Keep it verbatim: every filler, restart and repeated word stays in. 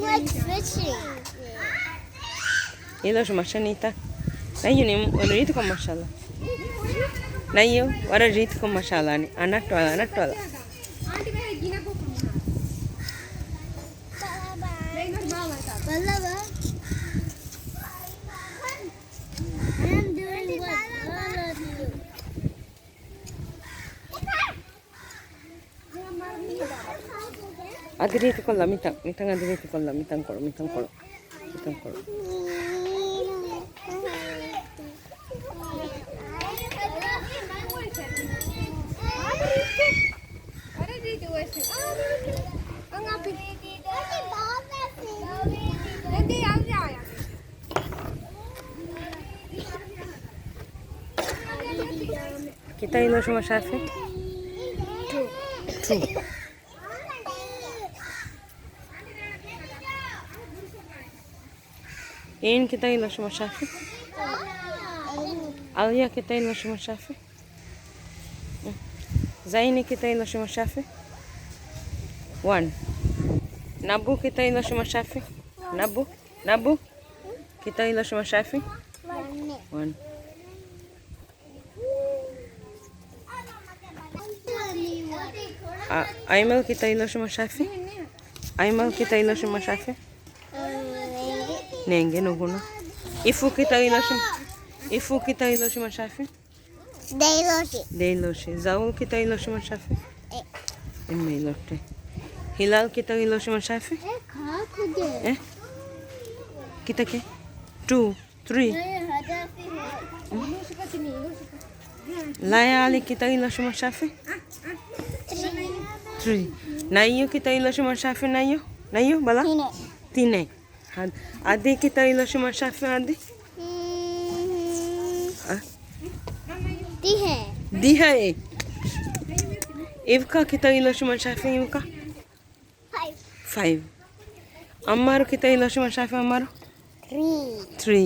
Like fishing. އިލޯޝު މަށަށް ނީތަ؟ ނައްޔު ނިމު، ވަރަށް ރީތިކޮށް މަށާލާ. ނައްޔު، ވަރަށް ރީތިކޮށް މަށާލާނީ. އަނައްޓުއަލަ، އަނައްޓުއަލަ. I am doing what all of you. އަދި ރީތިކޮށްލާ މިތަން، މިތަން އަދި ރީތިކޮށްލާ، މިތަން ކޮޅު، މިތަން ކޮޅު، މިތަން ކޮޅު. ކިތައް އިލޯޝު މަށާފި؟ ޓޫ. އޭން ކިތައް އިލޯޝު މަށާފި؟ އަލްޔާ ކިތައް އިލޯޝު މަށާފި؟ ޒައިނި ކިތައް އިލޯޝު މަށާފި؟ ވަން. ނަބު ކިތައް އިލޯޝު މަށާފި؟ ނަބު، ނަބު ކިތައް އިލޯޝު މަށާފި؟ ވަން. އަ-، އައިމަލް ކިތައް އިލޯޝު މަށާފި؟ އައިމަލް ކިތައް އިލޯޝު މަށާފި؟ ނޭނގެ ނުގުނަ. އިފު ކިތައް އިލޯޝު، އިފު ކިތައް އިލޯޝު މަށާފި؟ ދެ އިލޯޝި. ދެ އިލޯޝި. ޒައުލް ކިތައް އިލޯޝު މަށާފި؟ އެ. އެންމެ އިލޮއްޓެ. ހިލާލް ކިތައް އިލޯޝު މަށާފި؟ އެ ކާކުގެ. އެ؟ ކިތަކެއް؟ ޓޫ. ތްރީ. ލަޔާލި ކިތައް އިލޯޝު މަށާފި؟ ތްރީ. ނައްޔޫ ކިތައް އިލޯޝު މަށާފި؟ ނައްޔޫ، ނައްޔޫ ބަލާ. ތިނެއް. ތިނެއް. އަދި ކިތައް އިލޯޝު މަށާފި އަދި؟ އަ؟ ދިހަ. ދިހައެއް. އިވްކާ ކިތައް އިލޯޝު މަށާފި އިވްކާ؟ ފައިވް. އައްމާރު ކިތައް އިލޯޝު މަށާފި އައްމާރު؟ ތްރީ. ތްރީ.